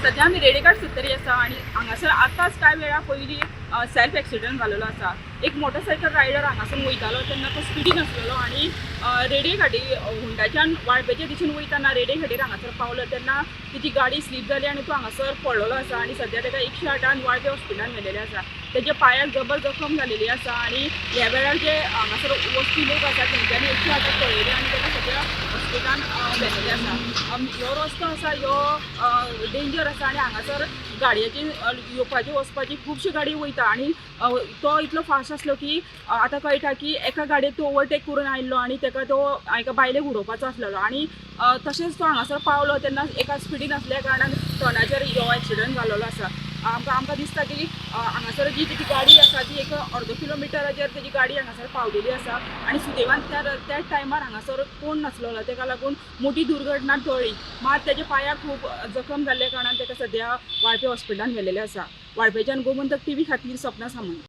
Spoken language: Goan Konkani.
सद्या आमी रेडेघाट सत्तरी आसा आनी हांगासर आतांच कांय वेळा पयलीं सेल्फ एक्सिडंट जालेलो आसा. एक मोटरसायकल रायडर हांगासून वयतालो तेन्ना तो स्पिडीन आसलेलो आनी रेडे घाटी हुंडाच्यान वाळपेच्या दिशेन वयताना रेडे घाटीर हांगासर पावलो तेन्ना तेजी गाडी स्लीप जाली आनी तो हांगासर पडलेलो आसा आनी सद्या ताका 108 वाळपे हॉस्पिटलान व्हेलेलें आसा. तेच्या पांयाक जबर जखम जालेली आसा आनी ह्या वेळार जे हांगासर वस्ती लोक आसा तेंच्यांनी 108 कळयलें आनी ताका सद्या हॉस्पिटलान व्हेलेलें आसा. ह्यो रस्तो आसा ह्यो डेंजर आसा आनी हांगासर गाडयेची येवपाची वचपाची खुबशी गाडी वयता आनी तो इतलो फास्ट आसलो की आतां कळटा की एका गाडयेक तो ओवरटेक करून आयिल्लो आनी ताका तो एका बायलेक उडोवपाचो आसलेलो आनी तशेंच तो हांगासर पावलो तेन्ना एका स्पिडीन आसल्या कारणान तोंडाचेर हो एक्सिडंट जाल्लो आसा. आमकां आमकां दिसता की हांगासर जी तेजी गाडी आसा ती एक अर्दो किलोमिटराचेर तेजी गाडी हांगासर पावलेली आसा आनी सुदैवान त्या त्या टायमार हांगासर कोण नासलेलो, ताका लागून मोठी दुर्घटना टळ्ळी. मात तेच्या पांयाक खूब जखम जाल्ल्या कारणान ताका सद्या वाळपे हॉस्पिटलान व्हेलेलें आसा. वाळपेच्यान गोमंतक टीव्ही खातीर सपना सामंत.